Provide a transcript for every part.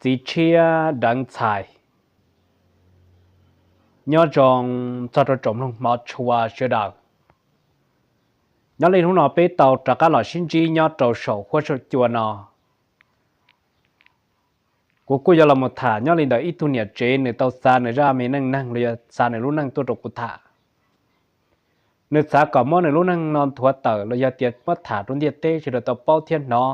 Txiv tshiab deev ntxhais. Nyob zoo txog rau tsoom mloog hmov tshua sawv daws. Nyob li hnub no peb tau rov qab los sib ntsib nyob rau saum huab saum cua no. Kuv kuj yuav los mus tham nyob li ntawm ib tug niam tsev nws tau xa nws zaj me neej neeg los yog xa nws lub neej tuaj rau kuv tham. Nws xav kom muab nws lub neej no nthuav tawm los yog tias muab tham rau ntiaj teb sawv daws tau paub thiab hnov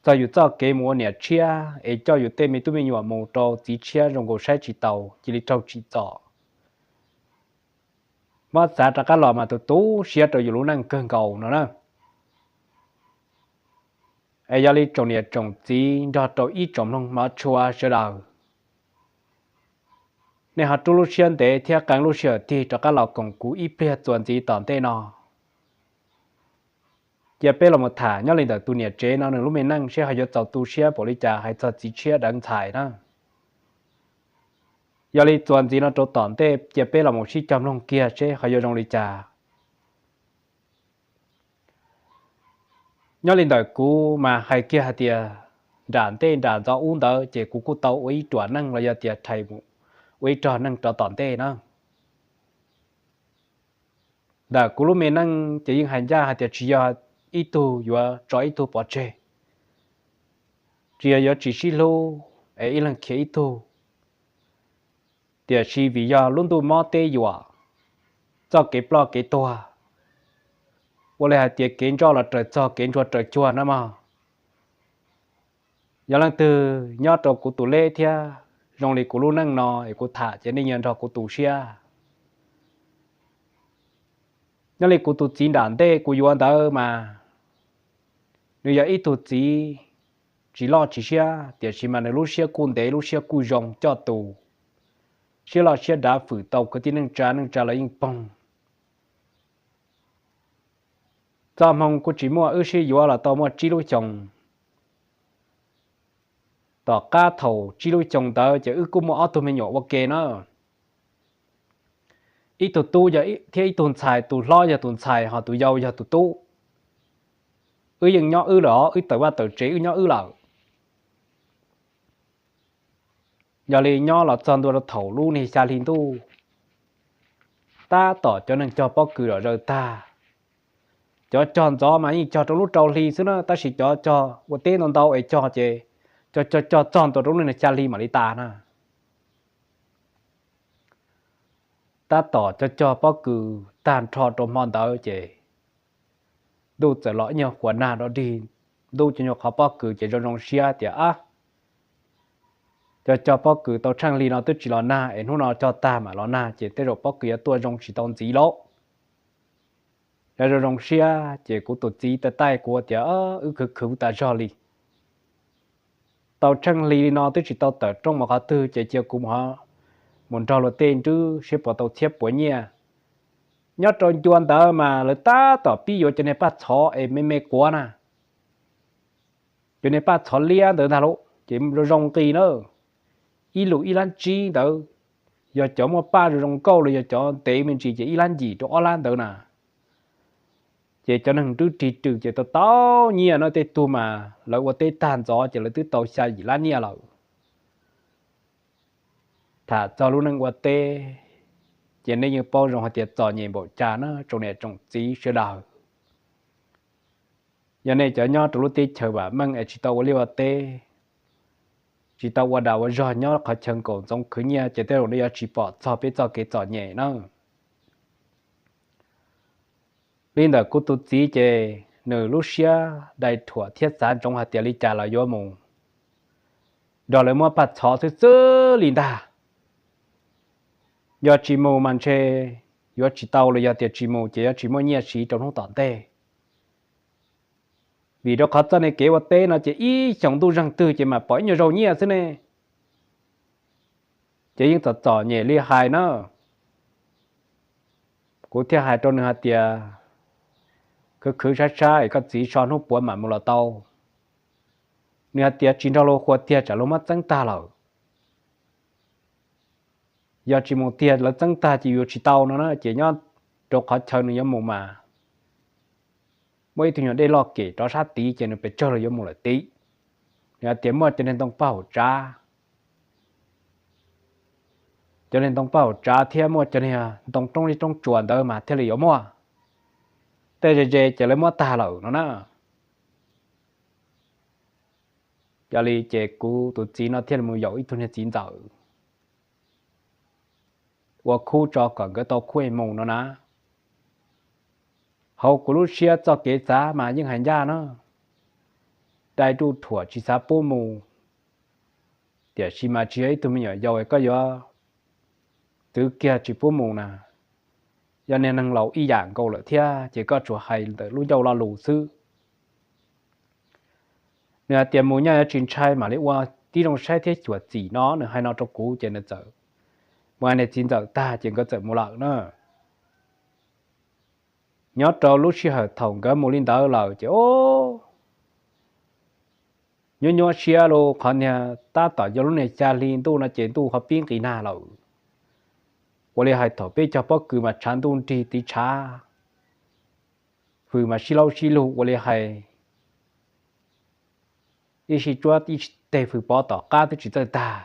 txog yus txoj kev mus ua niam tshiab es coj yus tej me tub me nyuam mus rau txiv tshiab zoo nkaus saib tsis taus cia li raug tsim txom. Muab xav rov qab los mas tu tu siab rau yus lub neej kawg nkaus no na. Es yog li tsoom niam tsoom txiv nrog rau ib tsoom mloog hmov tshua sawv daws, nej ho rub lub siab ntev thiab qee lub sij hawm tig rov qab los koom kuv ib pliag txuas ntxiv tom ntej no. Cia peb los mus tham nyob li ntawm tus niam tsev no nws lub me neej seb ho yuav txaus tu siab npaum li cas hais txog txiv tshiab deev ntxhais na. Yog li txuas ntxiv no rau tom ntej cia peb los mus sib cog mloog kiag seb ho yuav zoo li cas. Nyob li ntawm kuv mas hais kiag hais tias nram ntej nram ntxov ub ntawd ces kuv kuj tau ua ib ruam neej los yog tias rhais mus ua ib rog neej rov tom ntej na. Ntawm kuv lub me neej ces yeej hais ncaj hais tias tsis yog ib tug yuav tso ib tug pov tseg, tsis yog yuav tsis sib hlub es ib leeg khiav ib tug, tiam sis vim yog lub ntuj mob teb yuam, txoj kev ploj kev tuag, ua li hais tias kev ntsoj los raws txog kev ntsuag raws cuag na mog. Yog leej twg nyob rau kuv tus leb thiab zoo li kuv lub neej no es kuv tham ces nej yuav nrog kuv tu siab. Nyob li kuv tus txiv nram ntej kuv yuav ntawd mas nws yog ib tug txiv tsis loj tsis siab, tiam sis mas nws lub siab kuj ntev lub siab kuj zoo coj tus siab loj siab dav fwm tau kwv tij neej tsa, neej tsa los yeej poog. Txoj hmoo kuj tsis muaj, wb sib yuav los tau muaj tsib lub xyoos. Tom qab thaum tsib lub xyoos ntawd ces wb kuj muaj ob tug me nyuam ua ke na. Ib tug tub thiab ib tug ntxhais, tus hlob yog tus ntxhais ho tus yau yog tus tub. Wb yeej nyob wb lawm os, wb tawm vaj tawm tsev wb nyob wb lawm. Yog li nyob los txog ntua rau thaum lub niag xya hli ntuj, tab tom cov neeg cog pob kws zom zaws tag. Cov cog ntxov mas yeej cog rau lub rau hli xwb na, tab sis cov cog ua teb ntau ntau es cog ces cog cog cog txog ntua rau lub niag xya hli mam li tas na. Tab tom cog cog pob kws tag nrho rau hmo ntawd ces ntuj txawm los ib nyuag huas nag do dig, ntuj cov nyuag qhov pob kws ces zoo zoo siab tias ab, cog cog pob kws tau tsheej hli no twb tsis los nag es hnub no cog tag mam los nag ces tej zaum pob kws yuav tuaj zoo tsis tau ntxiv lauj. Yog zoo zoo siab ces kuv tus txiv taij taij kuv tias wb khwv khwv tas zog li. Tau tsheej hli li no twb tsis tau tawm rooj mus qhov twg ces cia kuv mus nrog luag tej nrwb seb puas tau txhiab puav nyiaj. Nyob rau ncua ntawd mas lawv tab tom pib yuav cov niag paj txhov es me me kuav na. Cov niag paj txhov liab ntawd ntag lauj ces zoo zoo nqi na. Ib lus ib lab tsib ntawd, yog cov muaj paj zoo zoo nkauj los yog cov ntev me ntsis ces ib lab yim rau ob lab ntawd na. Ces cov neeg nrwb rig rwm ces tau tau nyiaj na, tej tug mas lawv ua teb tag ntxov ces lawv twb tau xya yim lab nyiaj lawm. Tham txog lub neej ua teb ces nej yeej paub zoo hais tias txom nyem npaum cas na tsoom niam tsoom txiv sawv daws. Yog nej cov nyob rau lub teb chaws vam meej es tsis tau ua liaj ua teb, tsis tau ua dag ua zog nyob qhov chaw nkaum ntxoov khwv nyiaj ces tej zaum nej yuav tsis pom txog peb txoj kev txom nyem na. Li ntawm kuv tus txiv ces nws lub siab dai rhuam thiab xav ntsoov hais tias li cas los yuav mus nrog lawv muab paj txhov xwb xwb li ntag. Yog tsis mus mas ntshe yuav tsis tau los yog tias tsis mus ces yuav tsis muaj nyiaj siv rau hnub tom ntej. Vim rau qhov txoj niag kev ua teb no ces ib xyoos ntuj zeeg twg ces mam pom ib nyuag zaug nyiaj xwb ne. Ces yeej txom txom nyem li hais na. Kuv thiaj hais rau nws hais tias, khwv khwv sab sab es koj txiv so hnub puav mam mus los tau. Nws hais tias tsis nrog luag qhuas tiag tsam luag muab txeeb tag lawm. Yog tsis mus tiag lawv txeeb tag ces yuav tsis tau no na, ces nyob rau qhov chaw nws yuav mus mas muaj ib tug nyuag dej loj kem rov sab tid ces nws pes tsawg los yuav mus lawm tid. Nws hais tias muaj cov niag ntoo paj haum tsav, cov niag ntoo paj haum tsav thiab muaj cov niag ntoo roob li roob tsuas ntawd mas thiaj li yuav muaj, tej ze ze ces lawv muab tag lawm no na. Yog li ces kuv tus txiv no thiaj li mus yaum ib tug niag txiv ntxawm ua khub tso kom nkawd tau khub mus no na. Hauv kuv lub siab txoj kev xav mas yeej hais ncaj na, dai ruj ruam tsis xav pub mus, tiam sis mas tsis yog ib tug me nyuam yaus koj yuav txwv kiag tsis pub mus na. Yog niag neeg laus ib yam nkaus lawm thiab ces koj tsuas hais ntawm lub ncauj lo lus xwb. Nws hais tias mus nyob yuav tsis ntshai mam li ua tib zoo saib thiab xyuam xim no, nws hais no rau kuv ces nws txawm mus hais niag txiv ntxawm tag ces nkawd txawm mus lawm na. Nyob rau lub sij hawm thaum nkawd mus li ntawd lawm ces o, nyuaj nyuaj siab lauj, qhov niag tab tom yog lub niag xya hli ntuj no ces ntuj ho pib nqis nag lawm. Ua li hais thaum peb cog pob kws mas tshav ntuj nrig tiv tshav, fws mas sib laub sib lug ua li hais ib sij tsuab ib teg fws pov tom qab twb tsis txawj tag.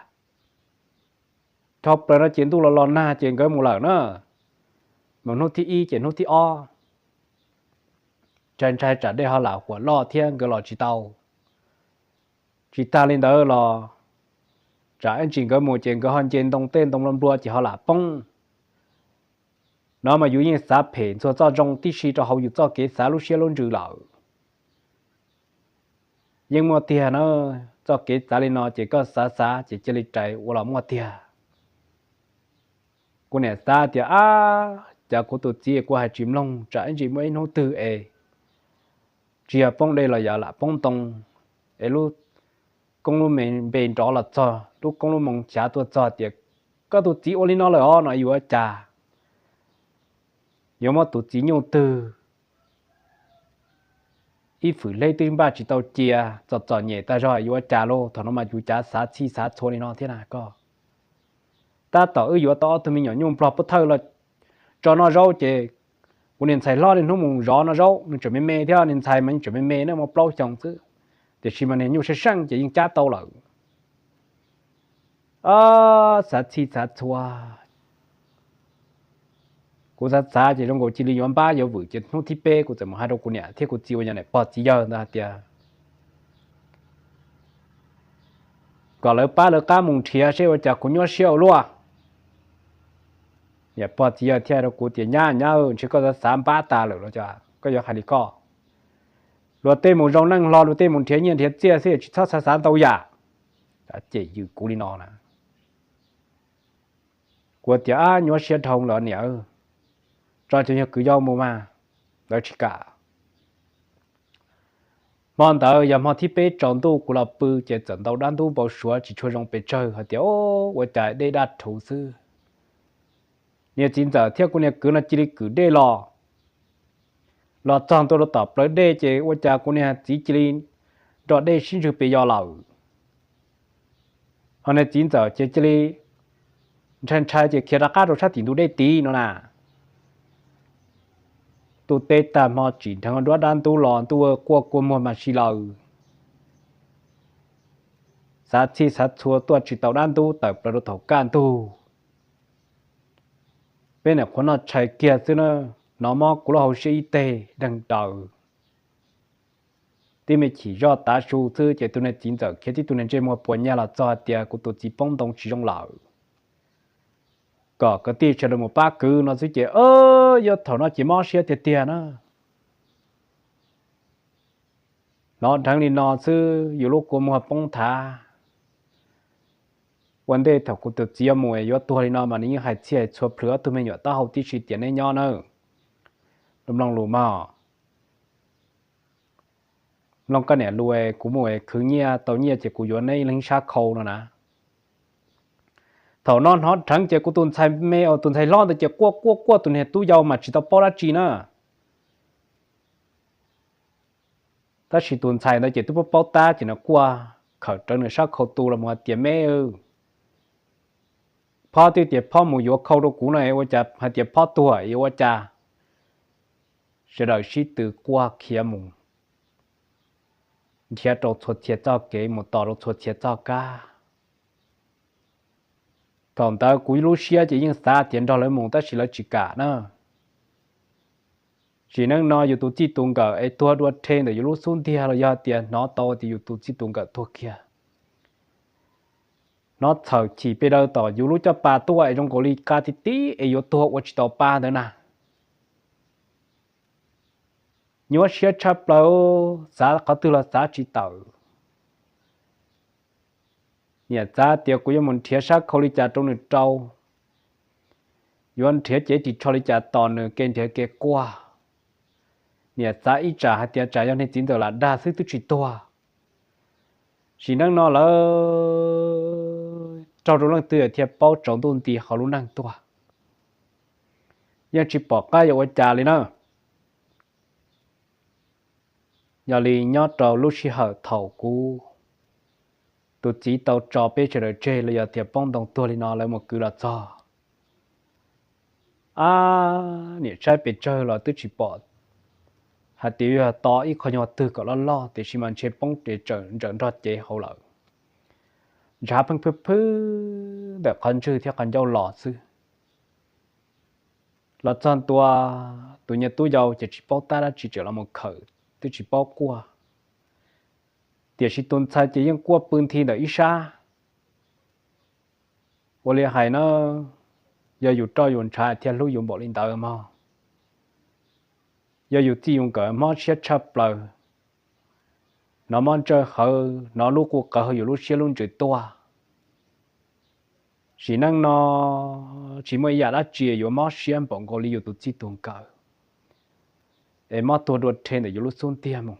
Dhau plaws no ces ntuj los los nag ces nkawd mus lawm na. Mus hnub thib ib ces hnub thib ob ntshai ntshai tsam dej ho lam huam loj thiab nkawd los tsis tau. Tsis tag li ntawd los tsam ib ntsis nkawd mus ces nkawd ho nce ntoo, tej ntoo nplua nplua ces ho lam poob. No mas yus yeej xav phem ntxuag txoj zoo tib si rau hauv yus txoj kev xav lub siab lub ntsws lawm. Yeej muaj tiag na, txoj kev xav li no ces koj xav xav ces cia li rais ua los muaj tiag. Kuv niam xav tias ab, cas kuv tus txiv kuv hais tsis mloog, tsam ib ntsis muaj ib hnub twg es tsis yog poob dej los yog lam poob ntoo, es lub koob lub me npe nrov los txog, lub koob lub moo xyav tuaj txog tias koj tus txiv ua li no lawm os no yuav cas? Yuav muab tus txiv nyuj twg, ib fwm hleb twb npaj tsis tau cia, txom txom nyem tag zog yuav cas lauj? Thaum no mas yus cav xav txhij xav txhua li no thiab na koj. Tab tom wb yuav tau ob tug me nyuam nyuj nplog pub thawj los tso noj zaub ces kuv niag ntxhais hlob niaj hnub mus zov noj zaub, nws tseem me me thiab, niag ntxhais mas yeej tseem me me na, muaj plaub xyoos xwb, tiam sis mas niag nyuj seej seej ces yeej cab tau lawm. Xav txhij xav txhua, kuv xav xav ces zoo nkaus cia li yuav npab yuav vwm ces hnub thib peb kuv txawm mus hais rau kuv niam thiab kuv txiv uas yog niam pog txiv yawg ntawd hais tias kom lawv pab lawv qab mus nrhiav seb ua cas kuv nyuaj siab ua luaj. Niam pog txiv yawg thiaj hais rau kuv tias nyab nyab, ntshe koj xav xav npab tas lawm los cas koj yuav hais li koj. Luag tej mus zoo neej hlo, luag tej mus nrhiav nyiaj nrhiav txiaj xwb, tsis txhob xav xav ntau yam. Cem yws kuv li no na. Kuv tias ab, nyuaj siab dhau lawm niam, tso cov yog kwv yau mus mas, lawv tsis kam. Hmo ntawd yog hmo thib peb tsaus ntuj kuv los pw ces txawm ntau dab ntub npau suav tsis tshua zoo pes tsawg hais tias ua cas dej daj rhuv xwb. Niag txiv ntxawm thiab kuv niag kwv no cia li kwm dej los. Los txog ntua rau tom plawv dej ces ua cas kuv niag txiv cia li nrog dej sib ntswg pes yos lawm. Ho niag txiv ntxawm ces cia li ntshai ntshai ces khiav rov qab rau sab tim ntug dej tid no na. Ntuj teb tag hmo tsim dheev duab dab ntub los ntuj quaj kua muag mas si lawm. Xav txhij xav txhua tuaj tsis tau dab ntub tawm plaws rau thaum kaj ntug. Peb niam qhuav noj tshais kiag xwb na, hnov mob kuv lub hauv siab ib teg deeg daws. Tib me chim zoj tav su xwb ces tus niag txiv ntxawm khiav tib tug niag ntsej muag puas nyaj los txog hais tias kuv tus txiv poob ntoo tsis zoo lawm, kom kwv tij sawv daws mus pab kwv no xwb ces, yuav thaum no ces mob siab tiag tiag na. Hnov dheev li no xwb yus lub kua muag poob thav. Ua ntej thaum kuv tus txiv yuav mus yuav tuag li no mas nws yeej hais txhij hais txhua plhws ob tug me nyuam taub hau tib si tias neb nyob nawb, mloog lus mog, mloog koj niam lus, kuv mus khwv nyiaj tau nyiaj ces kuv yuav neb ib leeg sab khau no na. Thaum no hnov dheev ces kuv tus ntxhais me, tus ntxhais hlob ntawd ces quaj quaj quaj, tus niag tub yau mas tsis tau paub dab tsi na. Tab sis tus ntxhais ntawd ces twb paub paub tab ces nws quaj khawm rawv nws sab khau tu los mus hais tias me, phob twb tias phob mus yuav khau rau kuv no ua cas hais tias phob tuag es ua cas? Sawv daws sib tw quaj khiav mus. nrhiav rau txhua txhia txoj kev mus tos rau txhua txhia txoj kab. Thaum ntawd kuv lub siab ces yeej xav tias nrog lawv mus tab sis lawv tsis kam na. Sim neej no yus tus txij tus nkawm es tuag dua rhe ntawm yus lub xub ntiag los yog tias hnov tau tias yus tus txij tus nkawm tuag kiag, hnov txhawm chim pes daws tom yus lub caj pas tuaj es zoo nkaus li qa ti tib es yuav tuag ua tsis tau pa ntawd na. Nyuaj siab tshaj plaws, xav qhov twg los xav tsis tawm. Niam xav tias kuv yuav mus nrhiav sab khau li cas rau nws rau, yuav nrhiav cev ris tsho li cas tos nws kev nrhiav kev quaj. Niam xav ib tsam hais tias tsam yog niag txiv ntxawm lam dag xwb twb tsis tuag. Sim neej no lawv raug rau leej twg thiaj paub tsaus ntuj nti hauv lub neej tuaj. Yeej tsis pom qab yuav ua cas li na. Yog li nyob rau lub sij hawm thaum kuv tus txiv tau tso peb sawv daws tseg los yog tias poob ntoo tuag li no lawv mus kwv los txog, ab, niam saib pes tsawg los twb tsis pom hais tias yog to ib qho nyuag twg kom loj loj, tiam sis mas ntshe poob tes tsawm nrawm nrog cev hauv lawm. Ntshav pheej phwj phwj ntawm qhov ntswg thiab qhov ncauj los xwb. Los txog ntua, tus niag tub yau ces tsis paub tab dab tsi tseem los mus khawm twb tsis paub quaj. Tiam sis tus ntxhais ces yeej quaj pw nthi ntawm ib sab. Ua li hais na, yog yus roj yus ntshav thiaj hlub yus npaum li ntawd mog. Yog yus txij yus nkawm mob siab tshaj plaws, hnov mob ntsawj hawv, hnov lub quj qawv hauv yus lub siab lub ntsws tuaj. Sim neej no tsis muaj ib yam dab tsi yuav mob siab npaum nkaus li yus tus txij tus nkawm es mob tuag dua rhe ntawm yus lub xub ntiag mus.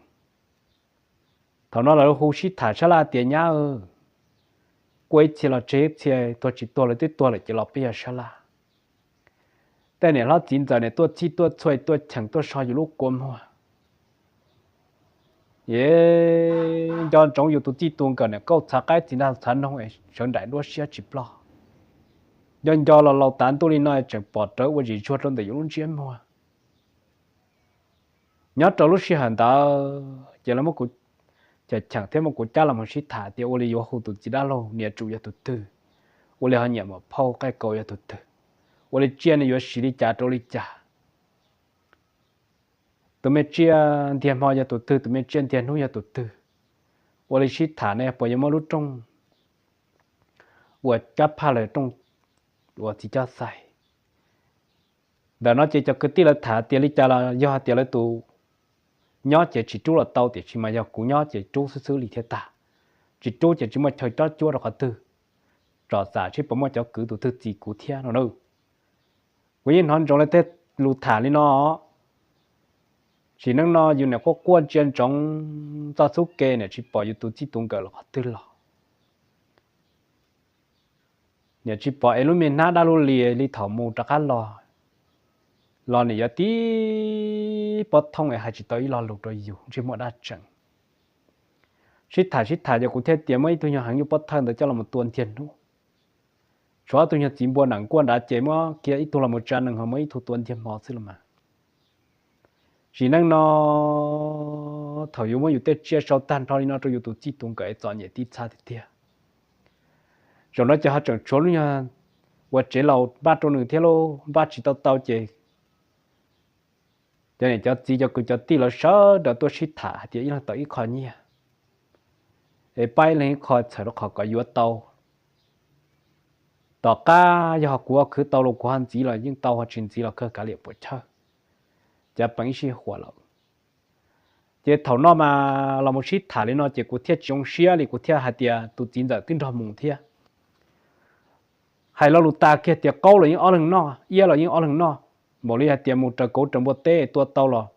Thaum no lawv hu sib tham sab laj tias nyab, quaj ib txhia los tseg ib txhia, tuag tsis tuag lawv twb tuag lawm ces los peb yog sab laj. Tej niam hlob txiv ntxawm niam tuaj txhij tuaj txhua tuaj cheem tuaj so yus lub kua muag. Nco ntsoov yus tus txij tus nkawm niam kauj txhav qaib txiv ntag txhav noog es sawv nraim duab siab tsis ploj. Nco nco los laus tav ntuj li no tseem pom rawv ua zim zuag rau ntawm yus lub ntsiab muag. Nyob rau lub sij hawm ntawd ces lawv muab kuv cheem thiab muab kuv cab los mus sib tham tias ua li yuav hu tus txiv dab laug niam tsum yog tus twg, ua li ho niam muam phauj qaij kaus yog tus twg, ua li tsiaj nws yuav siv li cas rau li cas. Tus me tsiaj ntiag hmo yog tus twg, tus me tsiaj ntiag hnub yog tus twg. Ua li sib tham ne puas yuav muab lub rooj uas cab phaj los rooj uas txiv coj xais. Ntawm no ces cov kwv tij lawv tham tias li cas los yog hais tias lawv tus nyob ces tsis rub los tau, tiam sis mas yog kuv nyob ces rub xwb xwb li thiaj tag. Tsis rub ces tsis muaj chaw cob cuab rau qhov twg. Tsom xam seb puas muaj cov kwv tus twg txis kuv thiab no na. Kuv yeej hnov ntsoov lawv tej lus tham li no. Sim neej no yus niam quaj quaj ntsia ntsoov txoj xub ke niam tsis pom yus tus txij tus nkawm los qhov twg los. Niam tsis pom es lub me hnab dab lub lias li thaum mus rov qab los, los niam yuav tib pob thooj es hais tsis tau ib lo lus rau yus ntsej muag dab tseem. Sib tham sib tham ces kuv thiaj tias muab ib tug nyuag heev nyuj pob thawj ntawd coj los tua ntiag hnub. Tshuav ob tug nyuag txiv npua nram nkuaj nrad ces muab kiag ib tug los mus tsa nees ho muab ib tug tua ntiag hmo xwb los mas. Sim neej no thaum yus muab yus tej tsiaj sau tag nrho li no rau yus tus txij tus nkawm es txom nyem tib txha tiag tiag. Zaum no ces ho tseem tshuav lub nyuag ua tsev laus npaj rau nws thiab lauj, npaj tsis tau tau ces cov niam cov txiv cov kwv cov tij lawv sawv daws tuaj sib tham hais tias ib leeg tau ib qho nyiaj, es pab ib leeg ib qho txhawm rau qhov kom yuav tau. Tom qab yog ho kuv ho khwv tau los kuv ho ntxiv los yeej tau, ho tsis ntxiv los kawg kav liam puam chawj, cav peev ib sij huam lawm. Ces thaum no mas los mus sib tham li no ces kuv thiaj tsis zoo siab li, kuv thiaj hais tias tus txiv ntxawm twb nrog mus thiab. Hais lo lus tas kiag tias qaub los yeej ob leeg noj, iab los yeej ob leeg noj. Npaum li hais tias mus raws kauv raws npua teb tua tau los,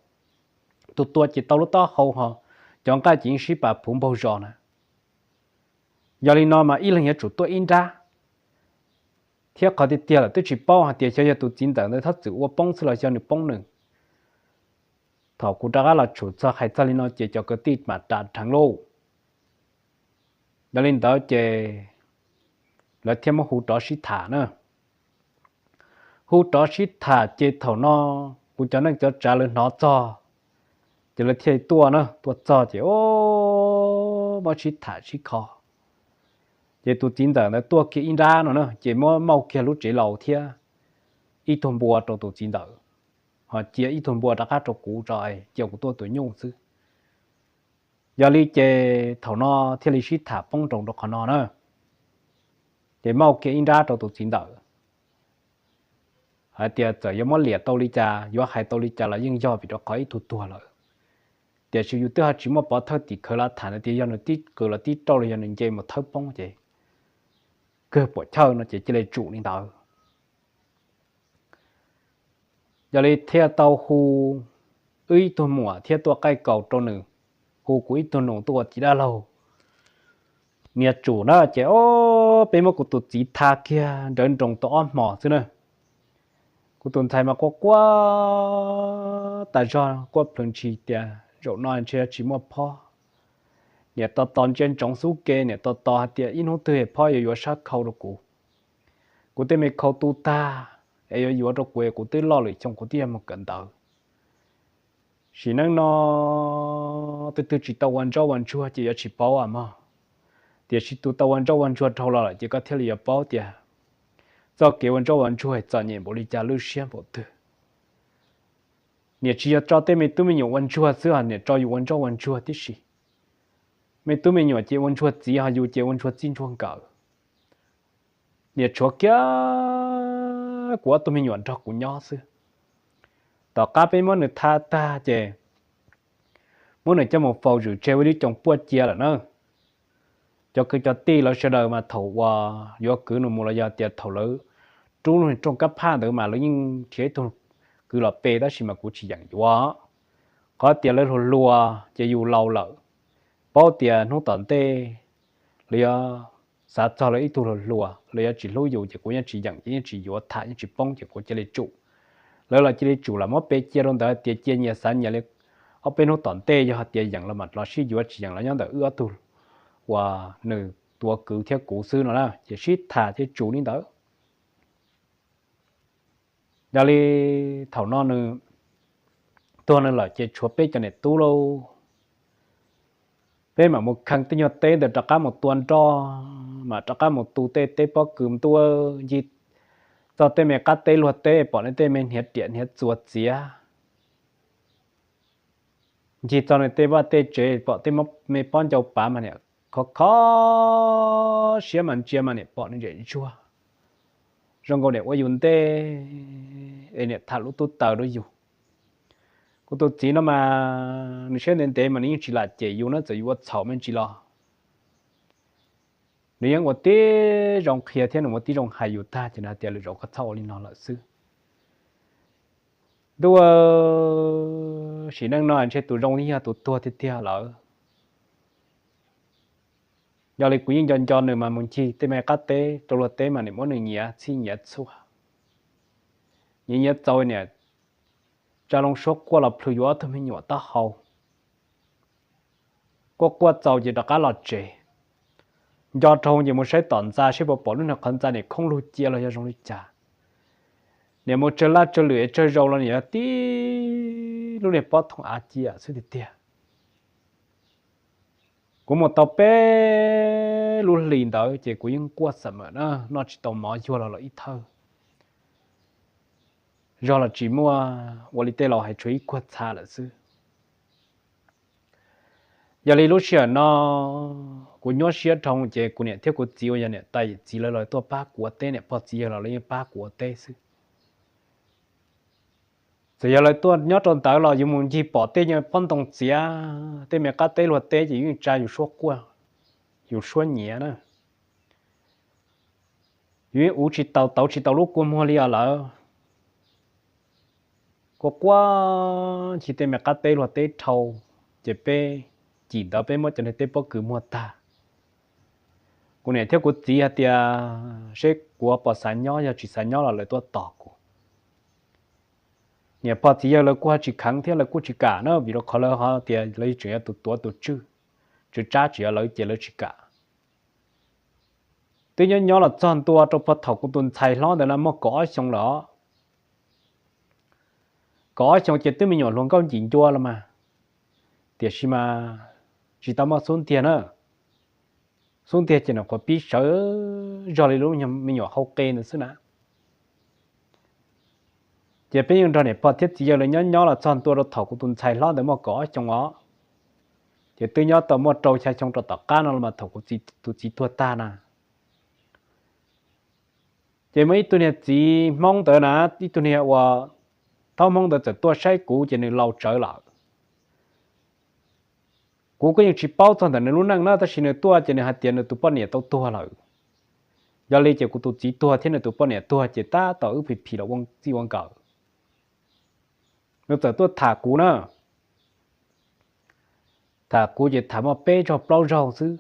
tus tua ces tau lub taub hau ho, cov nqaij ces yeej sib pam phuv npaug zos na. Yog li no mas ib leeg yuav tsum tuaj ib nrab. Thiab qhov tiag tiag lawm twb tsis paub hais tias xyov yog tus txiv ntxawm ntawd txhob txwm ua poob xwb los xyov nws poob nws. Thaum kuv rov qab los tshum txog hais txog li no ces cov kwv tij mam ras dheev lauj. Yog li ntawd ces lawv thiaj muab hu rov sib tham na. Hu rov sib tham ces thaum no kuv cov neej cov tsav lawv hnov txog, ces lawv thiaj tuaj na, tuaj txog ces o muab sib tham sib kho. Ces tus txiv ntxawm ntawd tuaj kiag ib nrab no na, ces muab mauj kiag lub tsev laus thiab ib tug npua rau tus txiv ntxawm, ho cia ib tug npua rov qab rau kuv tso, cia kuv tuaj tus nyuj xwb. Yog li ces thaum no thiaj li sib tham poob nroos rau qhov no na. Ces mauj kiag ib nrab rau tus txiv ntxawm hais tias txawm yuav muab liam tau li cas, yuav hais tau li cas los yeej yog vim rau qhov ib tug tuag lawm. Tiam sis yus twb ho tsis muaj pov thawj tim khawv los tham na, tias yog nws tib qws los tib rauj los yog nws nce mus thawb poob ces kawg puam chawj no ces cia li tsum li ntawd. Yog li thiaj tau hu wb ib tug muam thiab tuaj qaij kaus rau nws, hu kuv ib tug nus tuaj ua txiv dab laug. Niag tsum na ces o, peb muab kuv tus txiv tha kiag nrawv nroos tau ob hmos xwb na. Kuv tus ntxhais mas quaj quaj tas zog, quaj plhws ntshis tias zaum no ntshe tsis muaj phob. Niam tos tos ntsia ntsoov xub ke, niam tos tos hais tias ib hnub twg phob yuav yuav sab khau rau kuv. Kuv tej me khau tu tag es yuav yuav rau kuv, kuv twb loj lwm xyoo kuv twb yog mus kawm ntawv. Sim neej no twb twb tsis tau ua ntsuag ua ntsuag ces yuav tsis paub mog. Tiam sis tus tau ua ntsuag ua ntsuag dhau los lawm ces koj thiaj li yuav paub tias txoj kev ua ntsuag ua ntsuag txom nyem npaum li cas, lwj siab npaum twg. Niam tsis yog tso tej me tub me nyuam ua ntsuag xwb, niam tso yus ua ntsuag ua ntsuag tib si. Me tub me nyuam ces ua ntsuag txiv, ho yus ces ua ntsuag txij ntsuag nkawm. Niam tshuav kiag kuv ob tug me nyuam nrog kuv nyob xwb. Tom qab peb muab nws tha tag ces muab nws coj mus faus zwm tseg ua ib lub coos puaj cia lawm na. Cov kwv cov tij lawv sawv daws mas thaum uas yuav kwv nws mus los yog tias thaum lawv rub lub rooj kab phaj ntawd mas lawv yeej nrhiav ib tug kwv los pe, tab sis mas kuv tsis yeem yuav. Qhov tias lawv hluas hluas ces yus laus lawm, paub tias hnub tom ntej lawv yuav xav txog lawv ib tug hluas hluas, lawv yuav tsis hlub yus ces kuv yeej tsis yeem, ces yeej tsis yuav tham, yeej tsis poob ces kuv cia li tsum. Lawv los cia li tsum los muab pe cia rau ntawd tias cia nyias xav nyias li. Ob peb hnub tom ntej yog hais tias yeem los mam los sib yuav, tsis yeem los nyob ntawm wb ob tug uas nws tuav kwv thiab kuv xwb no na, ces sib tham thiab tsum li ntawd. Yog li thaum no nws tuag nws lawm ces tshuav peb cov niam tub lauj. Peb mam mus kheej tej nyuag teb ntawd rov qab mus tua nroj, mam rov qab mus tu tej teb pob kws ntuj, ncig txog tej me qab teb luag teb pom nej tej me hniav riam hniav txuas txiav, ncig txog nws tej vaj tej tsev pom tej me pob ncau pav mas niam kho kho siab mas ntsia mas niam pom nws zem ntsuag zoo nkaus niam ua yus ntej es niam tham lub tub taws rau yus. Kuv tus txiv no mas nws siab ntev ntev mas nws yeej tsis lam cem yus na, txawm yus ua txhaum me ntsis los nws yeej ua tib zoo qhia thiab nws ua tib zoo hais yus tag ces nws hais tias lwm zaus koj txhob ua li no lawm xwb. Ntuj, sim neej no ntshe tus zoo yeej yog tus tuag tiag tiag lawm. Yog li kuv yeej nco nco nws mas mus ncig tej me qab teb rau luag teb mas niam muab nws nyiav txhij nyiav txhua, nyiav nyiav txaus niam tsa loo suab quaj los plhws yus ob tug me nyuam taub hau. Quaj quaj txaus ces rov qab los tsev. Nco rau ces mus saib tom ntxa saib puas pom lub niag qhov ntxa niam khoob lug cia los yog zoo li cas. Niam mus tsawg laj tsawg lwm tsawg zaus los niam yog tib lub niag pob thooj av cia xwb tiag tiag. Kuv mus tau peb lub hlis ntawd ces kuv yeej quaj xam mem na, noj tsis tau mov yuag los los ib thawj, zog los tsis muaj, ua li tej laus hais tshuav ib kuag txha lawm xwb. Yog li lub sij hawm no kuv nyuaj siab dhau ces kuv niam thiab kuv txiv uas yog niam tais yawm txiv lawv los tuaj pab kuv ua teb, niam pog txiv yawg los lawv yeej pab kuv ua teb xwb. Txawm yog lawv tuaj nyob rau ntawd los yus mus ncig pom tej pob ntoo txiav tej me qab teb luag teb ces yus yeej tsa yus suab quaj, yus suab nyiav na. Yus yeej uv tsis tau tauv tsis tau lub kua muag li os lawm. Quaj quaj ncig tej me qab teb luag teb dhau, ces peb cim ntawd peb muab cov niag teb pob kws muag tag. Kuv niam thiab kuv txiv hais tias seb kuv puas xav nyob, yog tsis xav nyob los lawv tuaj tos kuv. Niam pog txiv yawg lawv kuj ho tsis kheev thiab lawv kuj tsis kam na, vim rau qhov lawv ho tias lawv tseem yog tus tuav tus tswj, tswv tsab tseem yog lawv ces lawv tsis kam. Twb nyob nyob los txog ntua rau puag thaum kuv tus ntxhais hlob ntawd na muaj kaum ob xyoo lawm os. Kaum ob xyoo ces twb me nyuam hluas nkauj ncim ncua los mas, tiam sis mas tsis tau muaj xub ntiag na. xub ntiag ces nws qhuav pib sawv zog li lub me nyuam hau qe ntawd xwb na. Ces peb yeej nrog niam pog thiab txiv yawg lawv nyob nyob los txog ntua rau thaum kuv tus ntxhais hlob ntawd muaj kaum ob xyoo os. Ces twb nyob tau muaj rau xya xyoo rau tom qab no los mas thaum kuv tus txiv tuag tag na. Ces muaj ib tug niag txiv Hmoob ntawd na, ib tug niag uas thaub Hmoob ntawd txawm tuaj saib kuv ces nws laus tsawv lawm. Kuv kuj yeej tsis paub txog ntawm nws lub neej na, tab sis nws tuaj ces nws hais tias nws tus poj niam tau tuag lawm. Yog li ces kuv tus txiv tuag thiab nws tus poj niam tuag ces tab tom wb phim phim los ua txij ua nkawm. Nws txawm tuaj tham kuv na. Tham kuv ces tham muaj peb zaug plaub zaug xwb.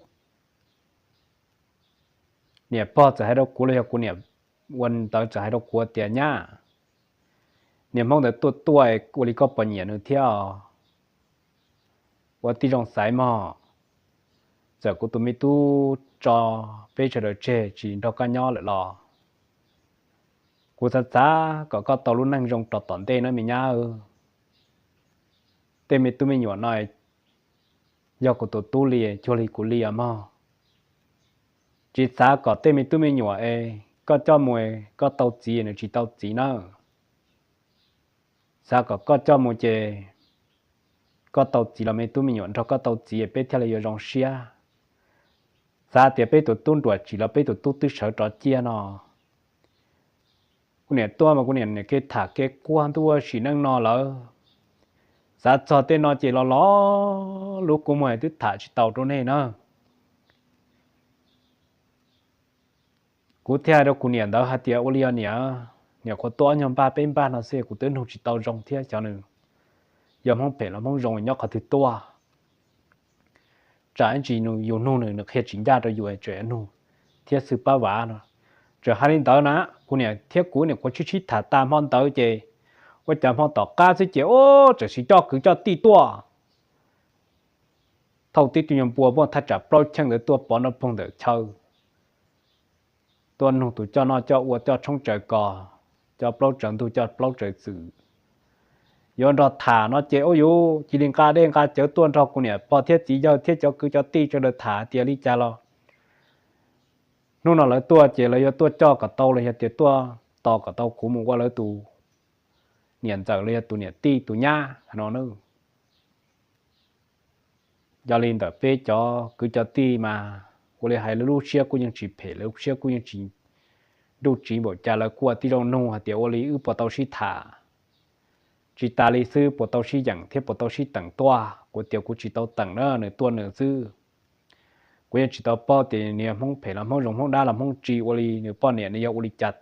Niam pog txawm hais rau kuv los yog kuv niam ua ntawd txawm hais rau kuv tias, Nyab, niag Hmoob ntawd tuaj tuaj ua li koj puas nyiam nws thiab os? Ua tib zoo xaiv mog, txawm kuv tus me tub tso peb sawv daws tseg tsis nrog koj nyob lawm los kuv xav xav kom koj tau lub neej zoo rau tom ntej na me nyab. Tej me tub me nyuam no yog kuv tus tub li, cuag li kuv li os mog. Tsis xav kom tej me tub me nyuam es koj coj mus koj tau txiv nws tsis tau txiv nawb. Xav kom koj coj mus ces koj tau txiv los me tub me nyuam nrog koj tau txiv peb thiaj li yuav zoo siab. Xav tias peb tus tub nruam tsim los peb tus tub twb sawv rov ciaj no. Kuv niam tuaj mas kuv niam niam kev tham kev quaj ntuj ua sim neej no lawm. Xav txog tej no ces los los lub kua muag twb tham tsis tau rau nej na. Kuv thiaj hais rau kuv niam ntawd hais tias, Ua li os niam, niam qhuav tuaj ob nyuag npaj peb npaj no xwb kuv twb nug tsis tau zoo thiab xyov nws yog Hmoob phem los Hmoob zoo nyob qhov twg tuaj. Tsam ib ntsis yus nug nws, nws qhia tsis ncaj rau yus tseem nug thiab xwb pab vav no. Txawm hais li ntawd na, kuv niam thiab kuv niam qhuav sib sib tham tas hmo ntawd ces ua cas hmo tom qab xwb ces ub txawm sis coj kwv coj tij tuaj. Thauj tib tug nyuag npua muaj thaj tsam plaub cheej ntawd tuaj pov nrog poog ntawm chaw, tuaj nug tus coj noj coj ua coj tshoob tsaws kos, coj plaub tsaws ntug coj plaub tsaws txwm. Yuav nrog tham no ces ub yuv cia li nqa dej nqa cawv tuaj nrog kuv niam pog thiab txiv yawg thiab cov kwv cov tij sawv daws tham tias li cas los hnub no lawv tuaj ces lawv yuav tuaj coj kom tau los yog tias tuaj tos kom tau kuv mus ua lawv tus niam ntxawm los yog tus niam tij tus nyab no na. Yog li ntawm peb cov kwv cov tij mas ua li hais lawv lub siab kuj yeej tsis phem, lawv lub siab kuj yeej tsis nruj tsiv npaum cas, lawv kuj ua tib zoo nug hais tias ua li wb puas tau sib tham, tsis tas li xwb puas tau sib yeem thiab puas tau sib teem tuaj. Kuv tias kuv tsis tau teem na, nws tuaj nws xwb. Kuv yeej tsis tau paub tias nws yog Hmoob phem los Hmoob zoo, Hmoob dab los Hmoob tsi, ua li nws poj niam nws yog ua li cas,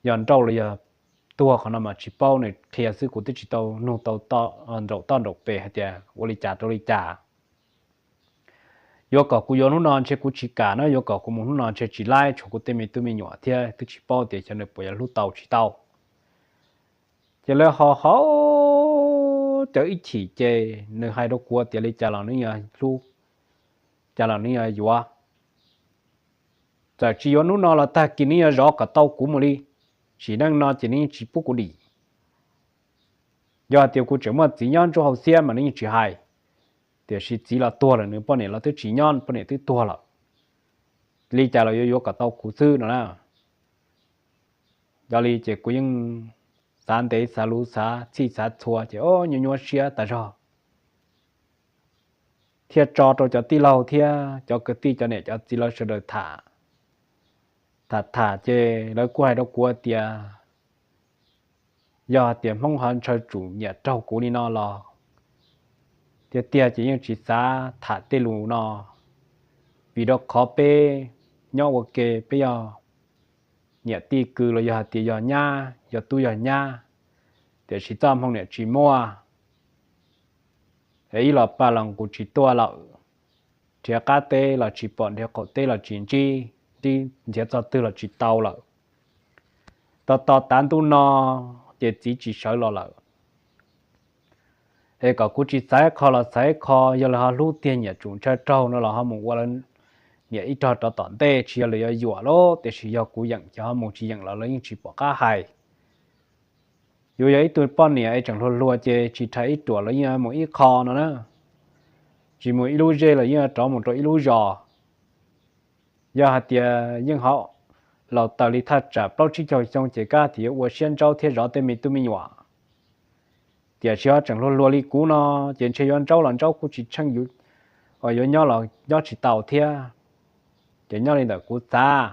yog nrauj los yog tuag qhov no mas tsis paub, nws qhia xwb kuv twb tsis tau nug tau nraum toj nraum pes hais tias ua li cas rau li cas. Yuav kom kuv yuav hnub no ntshe kuv tsis kam na, yuav kom kuv mus hnub no ntshe tsis laib, tshuav kuv tej me tub me nyuam thiab twb tsis paub tias xyov nws puas yuav hlub tau tsis tau. Ces lawv ho ho cawv ib chim ces nws hais rau kuv tias li cas los nws yuav hlub, cas los nws yuav yuav. Txawm tsis yuav hnub no los tag kis nws yuav zov kom tau kuv mus li. Sim neej no ces nws yeej tsis pub kuv dim. Yog hais tias kuv tseem muaj txiv nyob ntsuj hauv xiab mas nws yeej tsis hais, tiam sis txiv los tuag lawm, nws poj niam los twb tsis nyob, poj niam twb tuag lawm, li cas los yuav yuav kom tau kuv xwb no na. Yog li ces kuv yeej xav ntev xav luv xav txhij xav txhua ces o nyuaj nyuaj siab tas zog, thiaj tso rau cov tij laug thiab cov kwv tij cov niam cov txiv lawv sawv daws tham. Tham tham ces lawv kuj hais rau kuv tias yog tias Hmoob ho ntshaw tsum nyiam raug kuv li no los tiag tiag ces yeej tsis xav tham tej lus no, vim rau qhov peb nyob ua ke peb yog niam tij kwv los yog hais tias yog nyab yog tub yog nyab, tiam sis txoj hmoo niam tsis muaj. Es ib los paj los kuv tsis tuaj lawm, nrhiav qab teb los tsis pom, nrhiav qaum teb los tsis ntsib, nrhiav txog twg los tsis tau lawm. Tos tos tav ntuj no ces txiv tsis sawv los lawm. Es kom kuv tsis xav ib qho los xav ib qho, yog lawv ho hlub tiag nyiam tsum ntshaw raug no los ho mus ua lawv niam ib rog rov tom ntej, tsis yog lawv yuav yuam lauj, tiam sis yog kuv yeem ces ho mus, tsis yeem los lawv yeej tsis pom qab hais. Yuav yog ib tug poj niam es tseem hluas hluas ces tsis rhais ib ruam los yeej mus ib qho no na, tsis mus ib lub zej los yeej rov mus rau ib lub zos. Yog hais tias yeej ho laus tawm li thaj tsam plaub tsib caug xyoo ces kab tias yuav ua siab ntsaub thiab zov tej me tub me nyuam. Tiam sis ho tseem hluas hluas li kuv no, ces ntshe yuav ntsaub los ntsaub kuj tsis tsheej, yuav nyob los nyob tsis tau thiab. Ces nyob li ntawm kuv xav,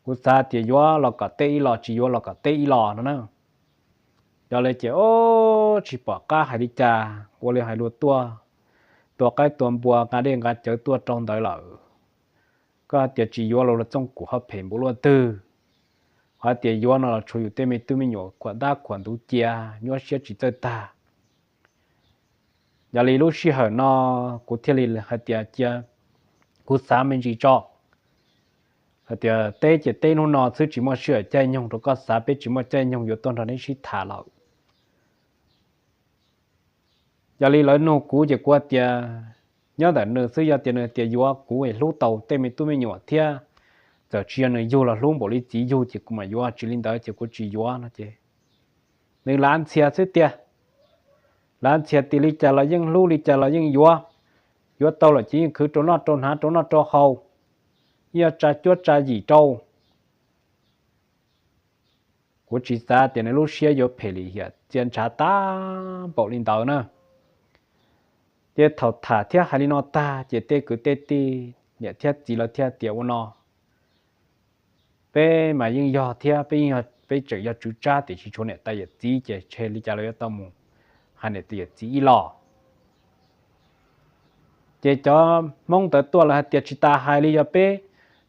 kuv xav tias yuav los kom teb ib los, tsis yuav los kom teb ib los no na. Yog li ces o, tsis pom qab hais li cas, ua li hais lus tuaj, tua qaib tua npua nqa dej nqa cawv tuaj rau ntawd lawm. Koj hais tias tsis yuav los luag txooj kuv ho phem npaum luaj twg. Ho hais tias yuav no los tshuav yus tej me tub me nyuam khuam dab khuam ntuv cia, nyuaj siab tsis txawj tag. Yog li lub sij hawm no kuv thiaj li hais tias cia kuv xav me ntsis tso, hais tias teb ces teb hnub no xwb, tsis muaj sij hawm caij nyoog rau koj xav, peb tsis muaj caij nyoog yuav tuaj nrog neb sib tham lawm. Yog li lawv nug kuv ces kuv hais tias nyob ntawm nws xwb, yog tias nws tias yuav kuv es hlub tau tej me tub me nyuam thiab, txawm tsis yog nws yug los hlub npaum li txiv yug ces kuv mam yuav, tsis li ntawd ces kuv tsis yuav no ces nws lav ntxhias xwb tiag. Lav ntxhias tias li cas los yeej hlub, li cas los yeej yuav. Yuav tau lawm ces yeej khwv rau noj rau hnav, rau noj rau haus, yeej yuav tsa cuab tsa yim rau. Kuv tsis xav tias nws lub siab yuav phem lim hiam txia ntshav tag npaum li ntawd na. Ces thaum tham thiab hais li no tag ces tej kwv tej tij, niam thiab txiv lawv thiaj tias ua no, peb mas yeej yog thiab, peb yeej, peb tseem yog tswv tsab, tiam sis tshuav niam tais yawm txiv ces tshe li cas los yuav tau mus hais niam tais yawm txiv ib los. Ces cov Hmoob ntawd tuaj lawv hais tias tsis tas hais li, yog peb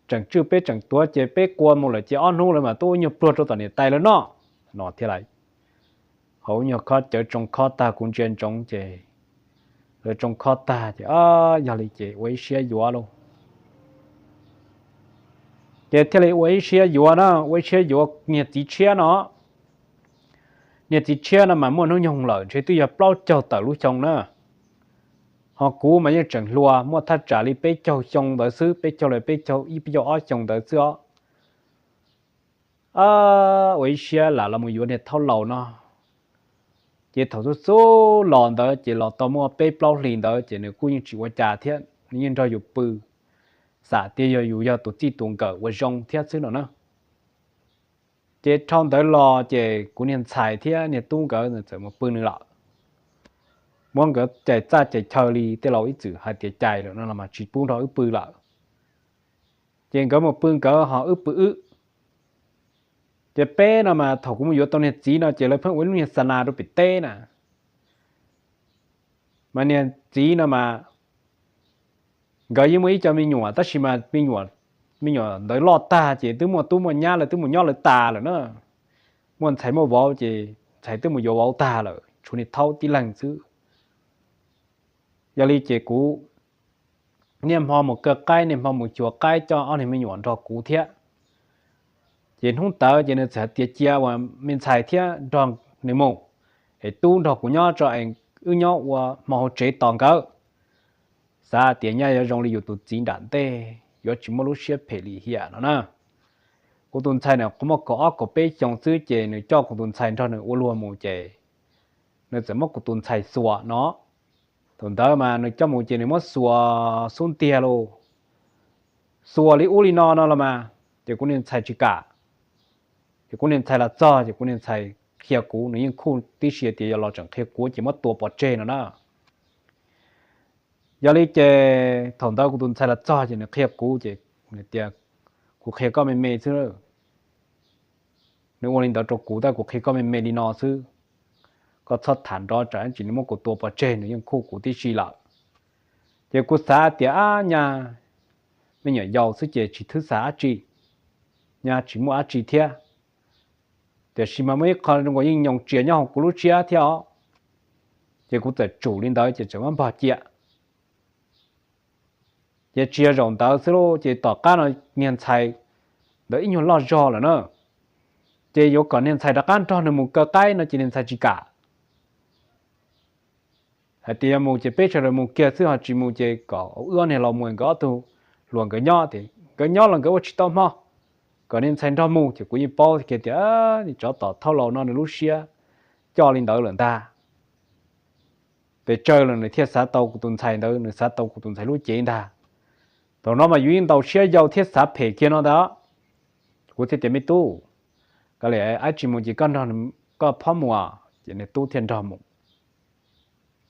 tseem tswj peb tseem tuav ces peb qua mus lawm ces ob hnub lawv mam tuaj ua nyuag pluag rau tom niam tais lawv noj no thiab lauj. Hauv nyuag khob cawv tsoo khob tag kuv ntsia ntsoov ces lawv tsoo khob tag ces yog li ces ua ib siab yuav lauj. Ces thiaj li ua ib siab yuav na, ua ib siab yuav niag txiv tshiab no. Niag txiv tshiab no mas muaj hnub nyoog lawm ntshe twb yog plaub caug tawm lub xyoo na. Ho kuv mas yeej tseem hluas, muaj thaj tsam li peb caug xyoo ntawd xwb, peb caug los peb caug ib, peb caug ob xyoo ntawd xwb os. Ua ib siab lam los mus yuav niag thaub laus no. Ces thaum xub xub los ntawd ces los tau muaj peb plaub hlis ntawd ces nws kuj yeej tsis ua cas thiab, nws yeej nrog yus pw, xam tias yog yus yog tus txij tus nkawm ua zoo thiab xwb no na. Ces dhau ntawd los ces kuv niag ntxhais thiab niag tub nkawd txawm mus pw nws lawm. Muab nkawd cais txaj cais chaw li tej laus ib txwm hais tias cais lawm no los mas tsis pub nrog wb pw lawm. Ces nkawd mus pw nkawd ho wb pw wb. Ces peb no mas thaum kuv mus yuav tau niag txiv no ces lawv pheej ua ib lub niag xa nas rau pem teb na. Mas niag txiv no mas nkawd yeej muaj ib co me nyuam tab sis mas me nyuam, me nyuam ntawd loj tag ces twb muaj tub muaj nyab lawv twb mus nyob lawv tas lawm na. Muaj ntxhais muaj vauv ces ntxhais twb mus yuav vauv tag lawm, tshuav niag thaub tib leeg xwb. Yog li ces kuv niaj hmo mus kaw qaib, niaj hmo mus xyuas qaib coj ob niag me nyuam nrog kuv thiab. Ces hnub ntawd ces nws txawm hais tias cia uas me ntxhais thiab nrog nws mus, es tub nrog kuv nyob tso es wb nyob ua hmo hauv tsev tos nkawd. Xav tias nyaj yuav zoo li yus tus txiv nram ntej, yuav tsis muaj lub siab phem lim hiam no na. Kuv tus ntxhais na qhuv muaj kaum ob kaum peb xyoos xwb ces nws coj kuv tus ntxhais nrog nws ua luag mus ces nws txawm muab kuv tus ntxhais xuas no. Thaum ntawd mas nws coj mus ces nws muab xuas xub ntiag lauj, xuas li ub li no no los mas, ces kuv niag ntxhais tsis kam. Ces kuv niag ntxhais los txog ces kuv niag ntxhais qhia kuv, nws yeej khuj tib si tias yog los tseem qhia kuv ces muab tua pov tseg no na. Yog li ces thaum ntawd kuv tus ntxhais los txog ces nws qhia kuv ces nws tias, kuv qhia koj me me xwb. Nws ua li ntawd rau kuv tab kuv qhia koj me me li no xwb. Koj txhob tham nrov tsam ib tsam nws muab kuv tua pov tseg, nws yeej khuj kuv tib si lawm. Ces kuv xav tias ab nyaj me nyuam yaus xwb ces tsis thwb xav dab tsi, nyaj tsis muaj dab tsi thiab. Tiam sis mas muaj ib qho zoo nkaus yeej nyoos tsias nyob hauv kuv lub siab thiab os. Ces kuv txawm tsum li ntawd ces txawm muab npog cia. Ces tsis yog zaum ntawd xwb lauj, ces tom qab no niag ntxhais ntawd ib nyuag loj zog lawm na, ces yuav kom niag ntxhais rov qab nrog nws mus kaw qaib no ces niag ntxhais tsis kam. Hais tias yog mus ces peb sawv daws mus kiag xwb, ho tsis mus ces kom wb ob niag laus mus nkawd ob tug hluas nkawd nyob, ces nkawd nyob los nkawd ua tsis tau hmo, kom niag ntxhais nrog mus. Ces kuv yeej paub kiag tias tsov tom thaub laus no nws lub siab coj li ntawd lawm ntag. Pes tsawg los nws thiaj xav tau kuv tus ntxhais ntawd, nws xav tau kuv tus ntxhais lub cev ntag. Thaum no mas yus yeej ntaus siab yau thiab xav phem kiag no ntag. Kuv thiaj tias, Me tub, koj li ab tsis mus ces koj nrog koj phob mus. Ces niag tub thiaj nrog mus.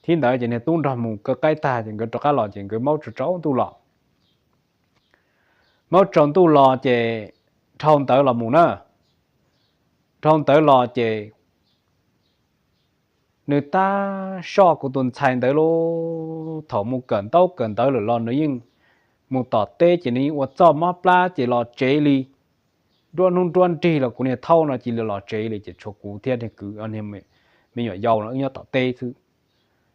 Thib ntawd ces niag tub nrog mus kaw qaib tag ces nkawd rov qab los ces nkawd maub tsaus ntuj los. Maub tsaus ntuj los ces dhau ntawd los mus na. Dhau ntawd los ces nws tab soj kuv tus ntxhais ntawd lauj. Thaum mus kawm ntaub kawm ntawv lawm los nws yeej mus tom teb ces nws yeej ua txoj mob plab ces los tsev li. Nruab hnub nruab nrig los kuv niag thaub no cia li los tsev li ces tshuav kuv thiab niag kwv, me nyuam yaus no wb nyob tom teb xwb.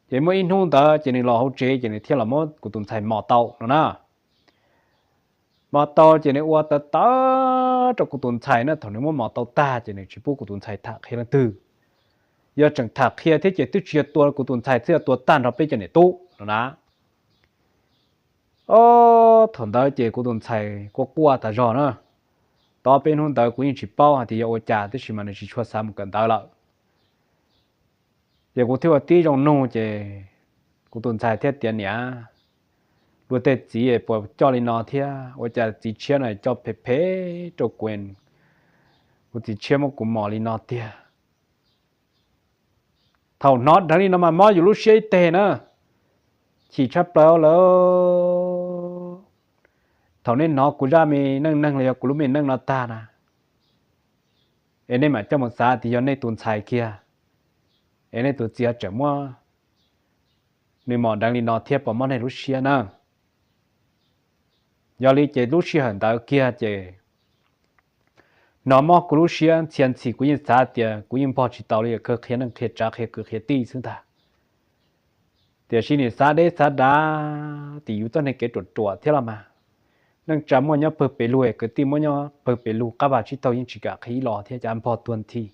Ces muaj ib hnub ntawd ces nws los hauv tsev ces nws thiaj los muab kuv tus ntxhais mos tau no na. Mos tau ces nws ua tawv tawv rau kuv tus ntxhais na. Thaum nws muab mos tau tag ces nws tsis pub kuv tus ntxhais tham qhia leej twg. Yog tseem tham qhia thiab ces twb tsis yog tua kuv tus ntxhais xwb, yog tua tag nrho peb cov niam tub no na. Ob, thaum ntawd ces kuv tus ntxhais quaj quaj tas zog na. Tau peb hnub ntawd kuv yeej tsis paub hais tias yog ua cas tab sis mas nws tsis tshua xav mus kawm ntawv lawm. Ces kuv thiaj ua tib zoo nug ces kuv tus ntxhais thiaj tias, Niam, luag tej txiv puas coj li no thiab? Ua cas txiv tshiab no coj phem phem rau kuv, kuv txiv tshiab muab kuv mos li no tiag? Thaum hnov dheev li no mas mob yus lub siab ib teg na. Chim tshaj plaws lawm. Thaum nej hnov kuv zaj me neej neeg los yog kuv lub me neej no tag na, es nej mam coj mus xav tias yog nej tus ntxhais kiag, es nej tus txiv ho tseem muab nws mos dheev li no thiab puas mob nej lub siab na? Yog li ces lub sij hawm ntawd kiag ces hnov mob kuv lub siab ntxhia ntxhis, kuv yeej xav tias kuv yeej npog tsis tau li, kawg qhia neej qhia tsav qhia kwv qhia tij xwb ntag. Tiam sis nim xav deb xav dav tim yus txoj niag kev ruam ruam thiab los mas, neej tsa muaj nyob pawg pes lug es kwv tij muaj nyob pawg pes lug, qab vag tsib taug yeej tsis kam qhib los thiab cas npog tuag nthi.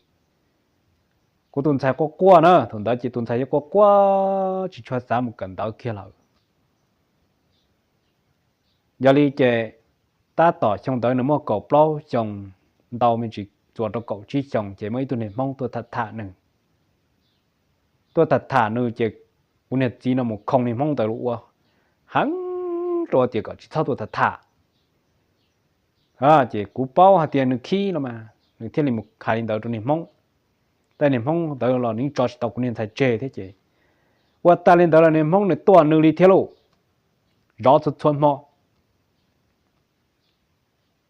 Kuv tus ntxhais quaj quaj na, thaum ntawd ces tus ntxhais yuav quaj quaj tsis tshua xav mus kawm ntawv kiag lawm. Yog li ces tab tom xyoo ntawd nws muaj kaum plaub xyoo, ntau me ntsis txuas rau kaum tsib xyoos ces muaj ib tug niag Hmoob tuaj tham tham nws. Tuaj tham tham nws ces kuv niag txiv no mus khoo niag Hmoob ntawd los ua heev rau tias kom tsis txhob tuaj tham tham. Ces kuv paub hais tias nws khib no mas nws thiaj li mus hais li ntawd rau niag Hmoob. Tej niag Hmoob ntawd los nws tso tsis tau kuv niag ntxhais tseg thiab ces ua tag li ntawd los niag Hmoob nws tuaj nws li thiab lauj, zov txhua txhua hmo.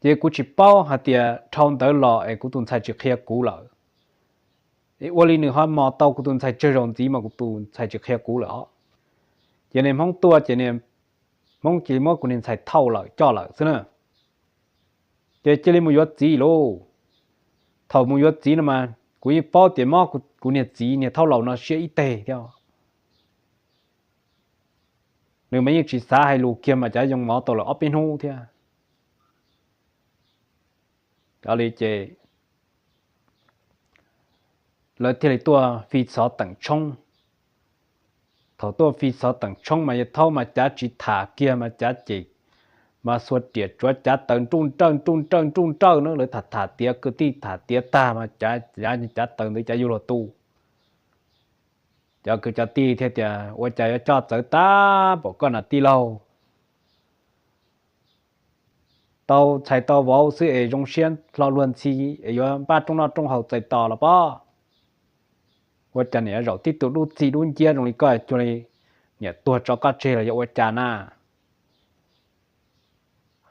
Ces kuv tsis paub hais tias dhau ntawd los es kuv tus ntxhais tsis qhia kuv lawm, es ua li nws ho mos tau kuv tus ntxhais tsawg zaus ntxiv mas kuv tus ntxhais tsis qhia kuv lawm os. Ces niag Hmoob tuaj ces niag Hmoob cia li muab kuv niag ntxhais thauj lawm coj lawm xwb na. Ces cia li mus yuav txiv lauj. Thaum mus yuav txiv no mas kuv yeej paub tias mob kuv niag txiv niag thaub laus no siab ib teg thiab. Nws mas yeej tsis xav hais lus kiag mas cav yoo mov tau lawm ob peb hnub thiab. Li ces lawv thiaj li tuaj fi xov teem tshoob. Thaum tuaj fi xov teem tshoob mas yawg thaub mas cav tsis tham kiag mas cav ces mas xuas riam tsuav cav taws nruj nrawj nruj nrawj nruj nrawj na. Lawv tham tham tiav kwv tij tham tiav tag mas cav, cav taws ntawd cav yuav luag tu. Cov kwv cov tij thiaj tias, Ua cas yuav coj txawv tag npaum koj na tij laug? Tau txhais tau vauv xwb es zoo siab hlo luag ntxhi es yuav npaj rooj noj rooj haus txais tos los pob. Ua cas niam zaum tib tug dub txig dub nciab zoo li koj cuag li niam tuag tso koj tseg los yog ua cas na?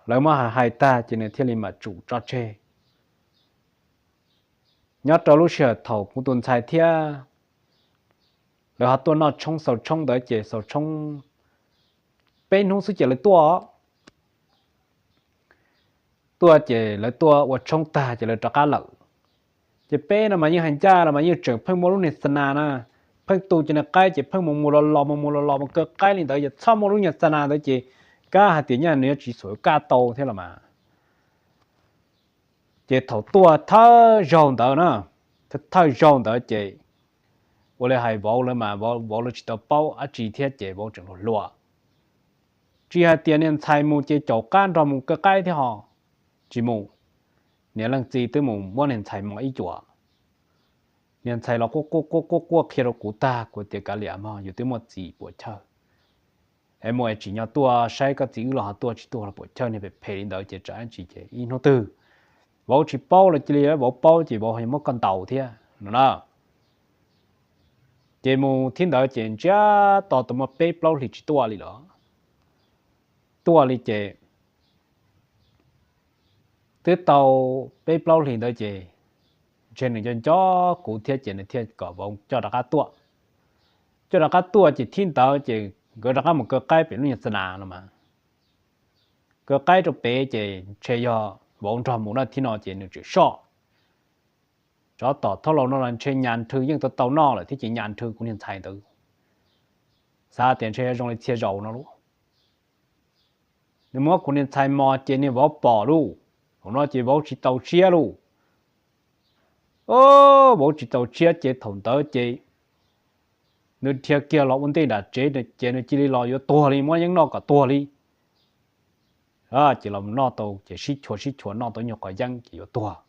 Lawv muab hais hais tag ces nws thiaj li mam tsum tso tseg. Nyob rau lub sij hawm thaum kuv tus ntxhais thiab lawv ho tuaj noj tshoob xaus tshoob ntawd ces xaus tshoob peb hnub xwb ces lawv tuaj. Tuaj ces lawv tuaj ua tshoob tag ces lawv rov qab lawm. Ces peb no mas yeej hais ncaj los mas yeej tseem pheej muaj lub niag xa nas na, pheej tu cov niag qaib ces pheej mus mus los los mus mus los los mus kaw qaib li ntawd, yog txhob muaj lub niag xa nas ntawd ces kab hais tias nyaj nws yuav tsis xuam kaj tau thiab los mas. Ces thaum tuaj thawj zaug ntawd na, thawj zaug ntawd ces ua li hais vauv lawv mas vauv lawv tsis tau paub dab tsi thiab ces vauv tseem hluas hluas. Tsis hais tias niag ntxhais mus ces caum qab nrog mus kaw qaib thiab ho tsis mus. Niag leej txiv twb mus muab niag ntxhais mos ib cuam. Niag ntxhais los quaj quaj quaj quaj qhia rau kuv tag, kuv tias, Kav liam mog, yus twb muaj txim puam chawj. Es mus es tsim nyog tuaj saib koj txiv wb los ho tuaj tsis tuaj los puam chawj niag phem phem li ntawd ces tsam ib ntsis ces ib hnub twg vauv tsis paub los cia li vauv paub ces vauv ho yuav muab koj ntaus thiab no na. Ces mus thiab ntawd ces ntsiag to tau muaj peb plaub hlis tsis tuaj li los tuaj li ces twb tau peb plaub hlis ntawd ces ntshe nws nco nco kuv thiab ces nws thiaj kom vauv coj rov qab tuaj. Coj rov qab tuaj ces thiab ntawd ces nkawd rov qab mus kaw qaib pem lub nyuag txas nas no mas, kaw qaib rau pem ces ntshe yog vauv nrog mus na thiab no ces nws tseem soj. Tsov tom thauj laus no los ntshe nyas nrhw yeej tau tau noj lawm thiab ces nyas nrhw kuv niag ntxhais ntawd. Xav tias ntshe zoo li txhia zaus no lauj. Nws muab kuv niag ntxhais mos ces niag vauv pom lauj. Thaum no ces vauv tsis txaus siab lauj. Vauv tsis txaus siab ces thaum ntawd ces nws dhia kiag los ua ntej nram tsev ces nws cia li los yuav tuag li, muab yeeb noj kom tuag li. Ces los noj tau ces sib chua sib chua noj tau nyuag qhov yeeb ces yuav tuag.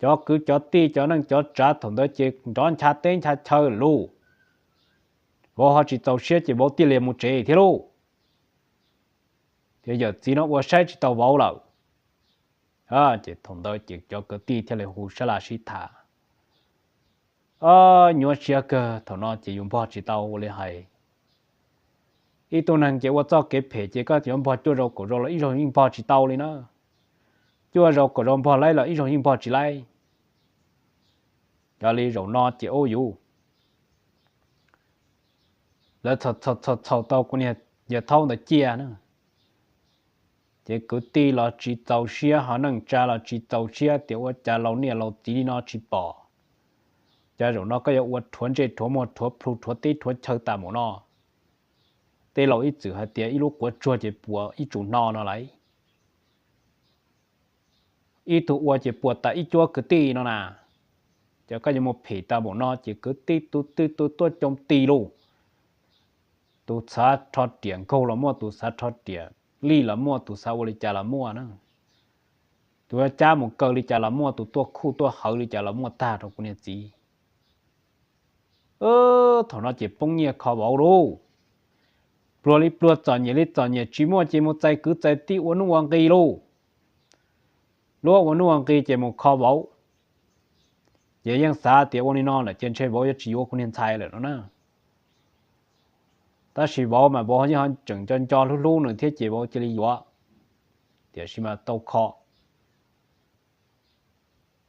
Cov kwv cov tij cov neej cov tsav thaum ntawd ces nrov ncha teb ncha chaw lauj. Vauv ho tsis txaus siab ces vauv thiaj li mus tsev thiab lauj. Ces yawm txiv no ua saib tsis tau vauv lawm. Ces thaum ntawd ces cov kwv tij thiaj li hu sab laj sib tham, nyuaj siab kawg, thaum no ces yus npog tsis tau ua li hais. Ib tug neeg ces ua txoj kev phem ces koj yuav npog cuaj zaus kaum zaus los ib zaug yeej npog tsis tau li na. Cuaj zaus kaum zaus npog laib los ib zaug yeej npog tsis laib. Yog li zaum no ces ub yus, lawv txhaum txhaum tau kuv niag yawg thaub ntawd ciaj na. Ces kwv tij los tsis txaus siab, ho neej tsa los tsis txaus siab tias ua cas laus niam laus txiv li no tsis pom. Cas zaum no koj yuav ua rhuav ntsej rhuav muag rhuav plhu rhuav teb rhuav chaw tas npaum no. Tej laus ib txwm hais tias ib lub quav tsuag ces puas ib tsum hno no lauj. Ib tug ua ces puas tas ib cuab kwv tij no na. Ces koj yuav mus phem tas npaum no ces kwv tij tus twg tus tuaj coo ti lauj. Tus xav rho riam nkaug los muaj, tus xav rho riam lij los muaj, tus xav ua li cas los muaj na. Tus yuav cab mus kaw li cas los muaj, tus tuaj khuj tuaj hawv li cas los muaj tag rau kuv niag txiv. Thaum no ces poob nyiaj kho vauv lauj. Pluag li pluag txom nyem li txom nyem tsis muaj ces mus txais kwv txais tij ua nuj ua nqi lauj. Luag ua nuj ua nqi ces mus kho vauv. Ces yeej xav tias ua li no lawm ces ntshe vauv yuav tsis yuav kuv niag ntxhais lawm no na. Tab sis vauv mas vauv yeej ho tseem nco nco hlub hlub nws thiab ces vauv cia li yuav. Tiam sis mas tau kho,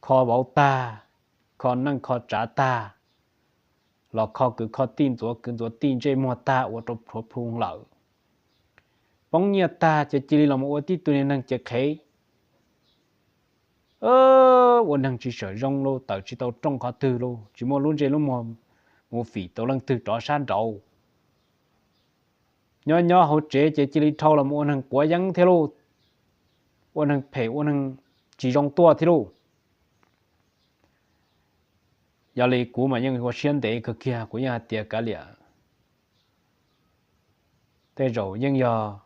kho vauv tag, kho neej kho tsav tag, los kho kwv kho tij ntxuav kwv ntxuav tij ntsej muag tag ua rau plhuav plhu lawm. Poob nyiaj tag ces cia li los mus ua tib tug niag neeg ces qhev. Ua neeg tsis sawm zoo lauj, tawm tsis tau rooj qhov twg lauj, tsis muaj lub ntsej lub muag mus fim tau leej twg rov sab nraud. Nyob nyob hauv tsev ces cia li dhau los ua neeg quav yeeb thiab lauj, ua neeg phem ua neeg tsis zoo tuaj thiab lauj. Yog li kuv mas yeej ua siab ntev kawg kiag, kuv yeej hais tias kav liam, tej zaum yeej yog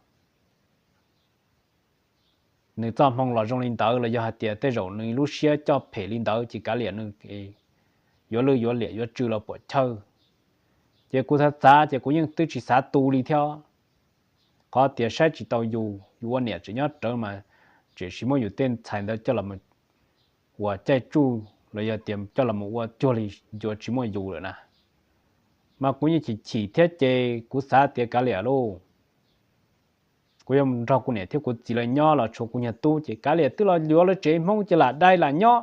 nws txoj hmoo los zoo li ntawd los yog hais tias tej zaum nws lub siab coj phem li ntawd ces kav liam nws yuav lwj yuav liam yuav tsw los puam chawj. Ces kuv xav xav ces kuv yeej twb tsis xav tu li thiab. Qhov tias saib tsis tau yus, yus ua niam tseem nyob rawv mas tseem sim muab yus tej ntxhais ntawd coj los uas caij tsuj los yog tias coj los ua cuag li yuav tsis muaj yus lawm na. Mas kuv yeej chim chim thiab ces kuv xav tias kav liam lauj, kuv yuav nrog kuv niam thiab kuv txiv lawv nyob los tshuav kuv niag tub ces kav liam twb los yuav lawv tsev Hmoob ces lam dai lam nyob,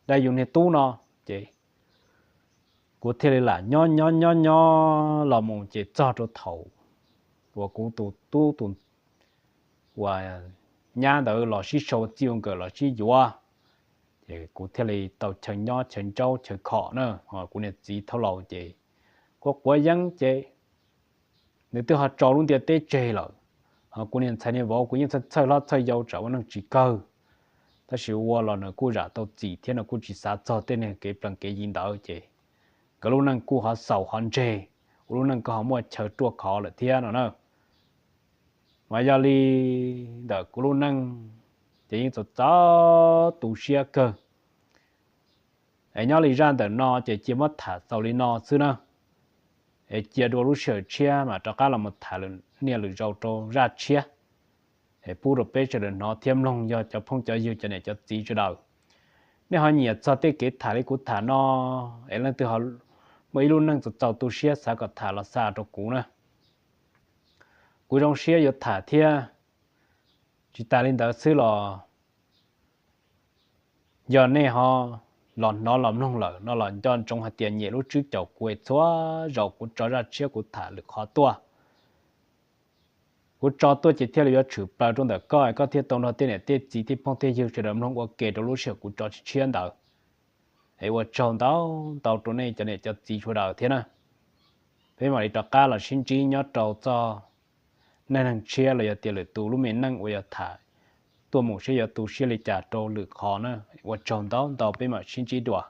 dai yus niag tub no. Ces kuv thiaj li lam nyob nyob nyob nyob los mus ces txog rau thaum uas kuv tus tub tus uas nyab ntawd los sib sau txij ua nkawm los sib yuav, ces kuv thiaj li tau chaw nyob chaw ntsaub chaw khom na. Kuv niag txiv thaub laus ces quav quav yeeb ces nws twb ho tso lub ntiaj teb tseg lawm. Ho kuv niag ntxhais niag vauv kuv yeej txhawj txhawj hlob txhawj yau tsam ua neej tsis kawg, tab sis ua los nws kuj zam tau txim thiab nws kuj tsis xav txog tej niag kev plees kev yi ntawd ces nkawd lub neej kuj ho xaus ho ntseg, ua lub neej kuj ho muaj chaw ruaj khov lawm thiab no na. Mas yog li ntawm kuv lub neej ces yeej txaus txaus tu siab kawg. Es nyob li zaj ntawm no ces cia muab tham xaus li no xwb na. Es cia dua lub sij hawm tshiab mam rov qab los mus tham lwm niaj lwm zaus rau zaj tshiab, es pub rau peb sawv daws hnov thiab mloog yog cov phooj cov ywg cov niam cov txiv sawv daws. Nej ho nyiam txog tej kev tham li kuv tham no, es leej twg ho muaj ib lub neej txaus txaus tu siab xav kom tham los xa rau kuv na. Kuv zoo siab yuav tham thiab. Tsis tas li ntawd xwb los yog nej ho los hnov los mloog lawm no los nco ntsoov hais tias nyem lub tswb caum kuv es txhua zaus kuv tso zaj tshiab kuv tham lwm qhov tuaj, kuv tso tuaj ces thiaj li yuav tshwm plaws rau ntawm koj, koj thiaj tau nrog tej niam tej txiv tej phooj tej ywg sawv daws mloog ua ke rau lub sij hawm kuv tso tshiab ntawd. Es ua tsaug ntau ntau rau nej cov niam cov txiv sawv daws thiab na. Peb mam li rov qab los sib ntsib nyob rau txoj neej neeg tshiab los yog tias lwm tus lub me neej uas yog tham tuaj mus seb yuav tu siab li cas rau lwm qhov na. Ua tsaug ntau ntau, peb mam sib ntsib dua.